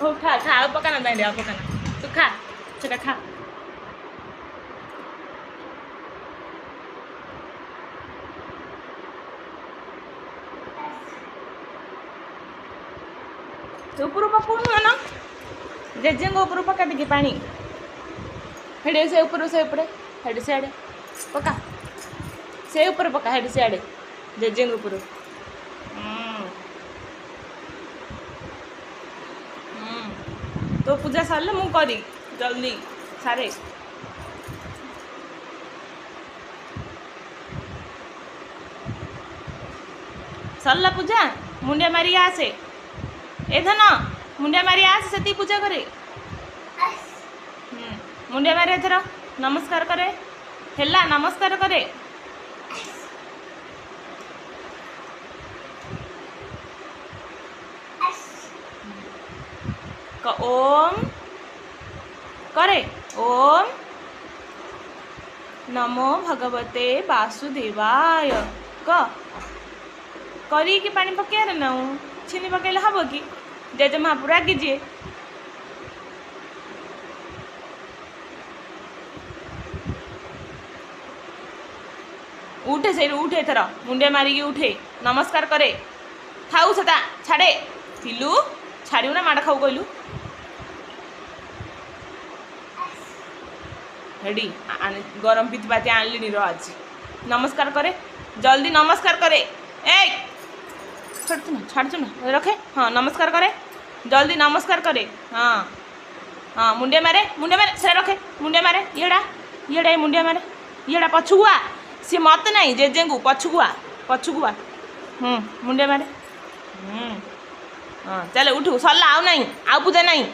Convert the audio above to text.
ହଉ ଖା ଖା, ଆଉ ପକାନା ତାଇଁରେ, ଆଉ ପକାନା। ତୁ ଖା, ସେଟା ଖା। ତୁ ଉପରୁ ପକଉନୁ ନା, ଜେଜେଙ୍କ ଉପରୁ ପକା ଟିକେ ପାଣି। ହେଡେ ସେ ଉପରୁ, ସେ ଉପରେ, ହେଡେ ସିଆଡ଼େ ପକା, ସେ ଉପରେ ପକା, ହେଡେ ସିଆଡ଼େ ଜେଜେଙ୍କ ଉପରୁ। ତୋ ପୂଜା ସରିଲେ ମୁଁ କରି ଜଲ୍ଦି ସାରେ। ସରିଲା ପୂଜା, ମୁଣ୍ଡିଆ ମାରିକି ଆସେ। ଏ ଧନ, ମୁଣ୍ଡିଆ ମାରି ଆସେ, ସେତିକି ପୂଜା କରେ। ମୁଣ୍ଡିଆ ମାରି ଏଥର ନମସ୍କାର କରେ। ହେଲା, ନମସ୍କାର କରେ। ଓମ୍ କରେ। ଓମ୍ ନମୋ ଭଗବତେ ବାସୁଦେବାୟ କ କରିକି ପାଣି ପକେଇବାରେ ନା, ଛିନି ପକେଇଲେ ହବ କି? ଜେଜେମା ରାଗିଯିବେ। ଉଠେ ସେଇଠୁ, ଉଠେ ଏଥର, ମୁଣ୍ଡିଆ ମାରିକି ଉଠେ, ନମସ୍କାର କରେ। ଥାଉ ସେଟା, ଛାଡ଼େ ଥିଲୁ, ଛାଡ଼ିବୁ ନା ମାଡ଼ ଖାଉ କହିଲୁ? ରେଡ଼ି, ଗରମ ପିତିପାତି ଆଣିଲିଣି ର ଆଜି। ନମସ୍କାର କରେ ଜଲ୍ଦି, ନମସ୍କାର କରେ। ଏଇ ଛାଡ଼ୁଛୁ ନା, ଛାଡ଼ୁଛୁ ନା? ରଖେ। ହଁ, ନମସ୍କାର କରେ ଜଲ୍ଦି, ନମସ୍କାର କରେ। ହଁ ହଁ, ମୁଣ୍ଡିଆ ମାରେ, ମୁଣ୍ଡିଆ ମାରେ। ସେଟା ରଖେ, ମୁଣ୍ଡିଆ ମାରେ। ଇଏଟା ଇଏଟା, ମୁଣ୍ଡିଆ ମାରେ ଇଏଟା। ପଛକୁ ଆ, ସିଏ ମତେ ନାହିଁ, ଜେଜେଙ୍କୁ। ପଛକୁ ଆ, ପଛକୁ ଆ। ହୁଁ, ମୁଣ୍ଡିଆ ମାରେ। ହୁଁ, ହଁ, ଚାଲେ, ଉଠୁ। ସରିଲା, ଆଉ ନାହିଁ, ଆଉ ପୂଜା ନାହିଁ।